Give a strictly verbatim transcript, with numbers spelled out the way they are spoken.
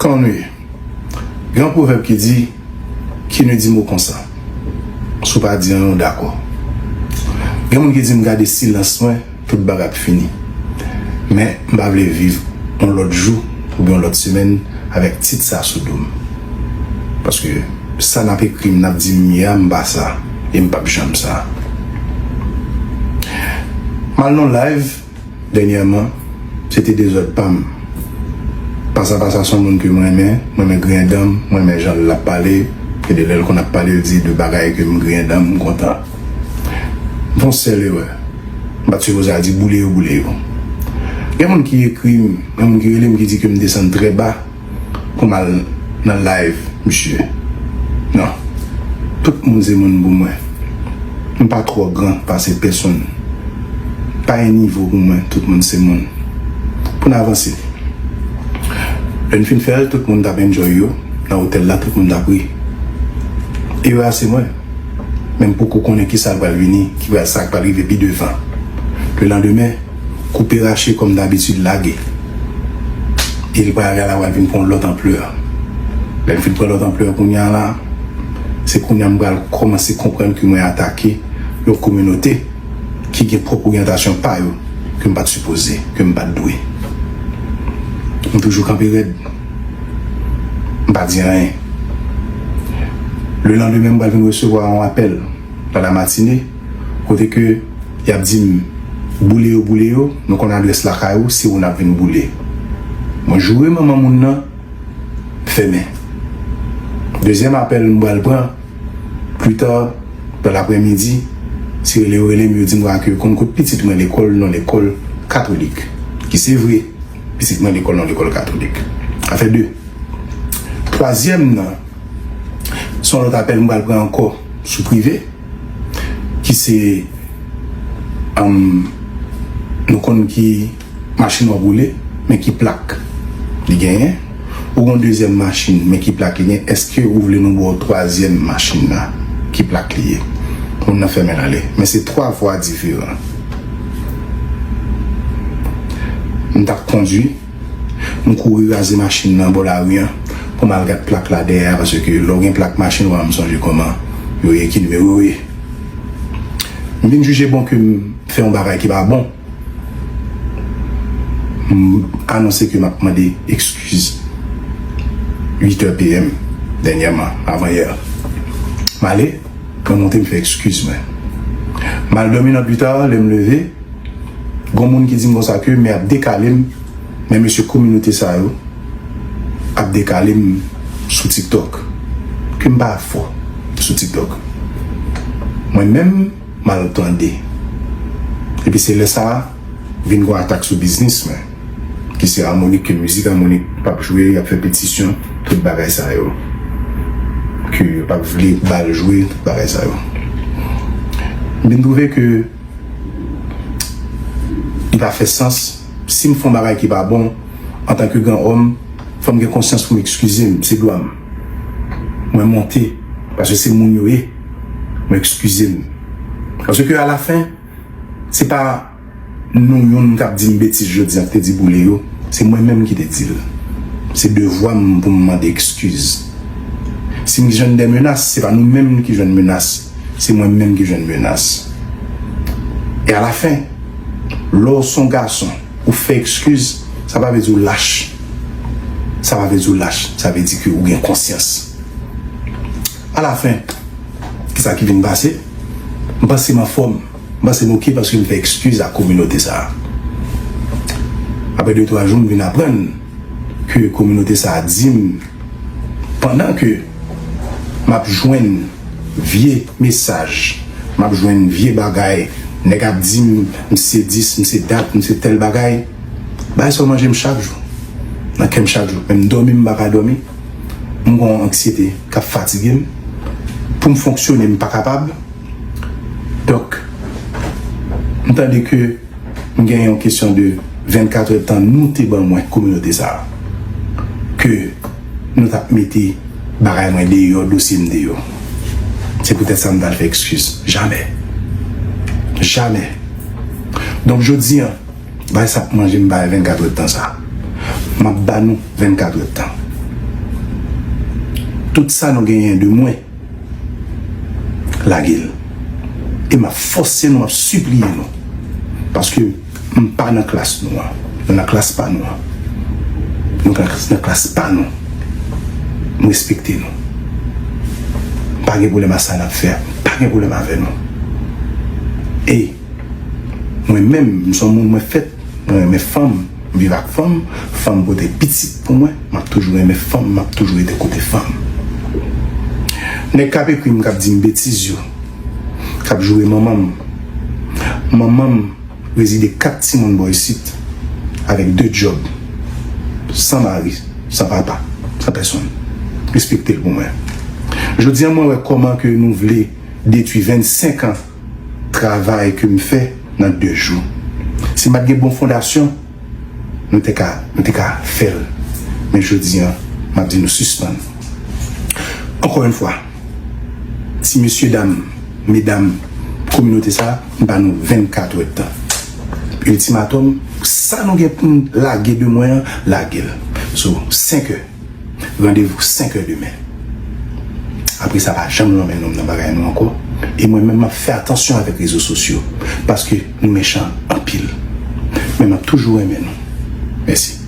Kòman nou ye? Gen yon pwovèb ki di, qui ne dit mot consent. Si w pa di anyen, w dakò. Gen moun ki di m gade silans mwen, tout bagay ap fini. Men, m pa vle viv yon lòt jou oubyen yon lòt semèn avèk tit sa sou do m. Paske sa n ap ekri m, n ap di m ye a, m pa sa. E m p ap janm sa. M al nan live, dènyèman, se te dezòd pa m. Pasa Pasa se yon moun ke m renmen, m renmen griyen dan m, m renmen jan l ap pale, gen de lè l konn ap pale, l di de bagay ke m griyen dan m, m kontan. M fè yon sèl erè. M pa t sipoze al di boule yo, boule yo. Gen moun ki ekri m, gen moun ki rele m ki di ke m desann trè ba, pou m al nan live misye. Non. Tout moun se moun pou mwen. M pa twò gran pase pèsonn. Pa gen nivo pou mwen, tout moun se moun. Pou n avanse. Lè n fin fè l, tout moun t ap enjoy yo. Nan otèl la, tout moun t ap ri. Erè a se mwen. Men m poko konnen kisa k pral vini, ki pral, sa k pral rive pi devan. Lelandemen, koupe rache kòm dabitid lage. E l pral, erè a pral vin pran yon lòt anplè. Lè l fin pran lòt anplè kounye a la, se kounye a m pral kòmanse konprann ke mwen atake yon kominote ki gen pwòp oryantasyon pa yo ke m pa t sipoze, ke m pa t dwe. M toujou kanpe rèd. M pa di anyen. Lelandemen, m pral vin resevwa yon apèl nan lamatinè, kote ke y ap di m, boule yo, boule yo, nou konn adrès lakay ou, se ou n ap vin boule. Mwen joure manman moun nan, fèmen. Dezyèm apèl m pral pran, pli ta, dan laprèmidi, se rele yo rele m, yo di m ke yo konn kot pitit mwen lekòl, nan lekòl katolik. Ki se vre, pitit mwen lekòl nan lekòl katolik. Sa fè de. Twazyèm nan, se yon lòt apèl m pral pran ankò sou prive, ki se, um, nou konn ki machin w ap woule, men ki plak li genyen. Ou gen yon dezyèm machin, men ki plak li genyen. Èske ou vle nou ba w twazyèm machin nan, ki plak li ye? Moun nan fèmen l ale. Men se twa vwa diferan. M t ap kondwi, m kouri raze machin nan bò lari an pou m al gad plak la dèyè a, paske lè w gen plak machin, w a m sonje kòman yo ye, ki nimewo yo ye. M vin jije bon ke m fè yon bagay ki pa bon. M anonse ke m ap mande ekskiz. Uit è P M, dènyèman, avan yè. M ale, mwen monte, m fè ekskiz mwen. M al dòmi nan pita, lè m leve, gon moun ki di m konsa ke men ap dekale m, men mesye kominote sa yo ap dekale m sou TikTok. Ke m pa fò sou TikTok. Mwen menm, m al tande. Epi se lè sa a, vin gon atak sou biznis mwen, ki se Harmonik, ke mizik Harmonik p ap jwe, y ap fè petisyon, tout bagay sa yo. Ke yo p ap vle ba l jwe, tout bagay sa yo. M vin twouve ke li pa fè sans. Si m fè yon bagay ki pa bon, antanke gran òm, fò m gen konsyans pou m ekskize m, se dwa m. Mwen monte, paske se moun yo ye, mwen ekskize m. Paske alafen, se pa nou youn k ap di m betiz jodi a, k te di boule yo, se mwen menm ki te di l. Se devwa m pou m mande ekskiz. Si m jwenn de menas, se pa nou menm ki jwenn menas, se mwen menm ki jwenn menas. E alafen, lè w se yon gason, ou fè ekskiz, sa pa vle di w lach. Sa pa vle di w lach, sa vle di ke ou gen konsyans. Alafen, kisa ki vin pase? M panse m anfòm. M panse m oke paske m fè ekskiz ak kominote sa a. Apre de twa jou, m vin aprann ke kominote sa a di m, pandan ke m ap jwenn vye mesaj, m ap jwenn vye bagay, nèg ap di m, m se dis, m se dat, m se tèl bagay, bagay sa yo manje m chak jou. Nan kè m chak jou. Menm dòmi, m pa ka dòmi. M gen yon anksyete k ap fatige m. Pou m fonksyone, m pa kapab. Donk, m tande ke m gen yon kesyon de vennkat èdtan nou te ban mwen, kominote sa a, ke nou t ap mete bagay mwen deyò, dosye m deyò. Se poutèt sa m t al fè ekskiz. Jamè. Jamè. Donk, jodi a, bagay sa ap manje m bagay vennkat èdtan sa. M ap ba nou vennkat èdtan. Tout sa nou genyen de mwen, lage l. E m ap fòse nou, m ap sipliye nou. Paske m pa nan klas nou an. Nou nan klas pa nou an. Nou nan klas, nan klas pa nou. M respekte nou. M pa gen pwoblèm a sa n ap fè a. M pa gen pwoblèm avè nou. E mwen menm, m se yon moun mwen fèt, mwen renmen fanm, m viv ak fanm, fanm pote pitit pou mwen, m ap toujou renmen fanm, m ap toujou rete kote fanm. Nèg k ap ekri m, k ap di m betiz yo, k ap joure manman m. Manman m rezide kat timoun bò isit, avèk de djòb, san mari, san papa, san pèsonn. Respekte l pou mwen. Jodi a, mwen wè kòman ke nou vle detwi vennsenk an travay ke m fè nan de jou. Si m pa t gen bon fondasyon, nou te ka, nou te ka fè l. Men jodi a, m ap di nou sispann. Ankò yon fwa, ti mesye dam, medam, kominote sa, m ba nou vennkat èdtan. Iltimatòm, sa nou gen pou n lage de mwen an, lage l. So, senk è. Randevou senk è demen. Apre sa, pa janm lonmen non m nan bagay nou ankò. E mwen menm, m ap fè atansyon avèk rezo sosyo. Paske nou mechan anpil. Men m ap toujou renmen nou. Mèsi.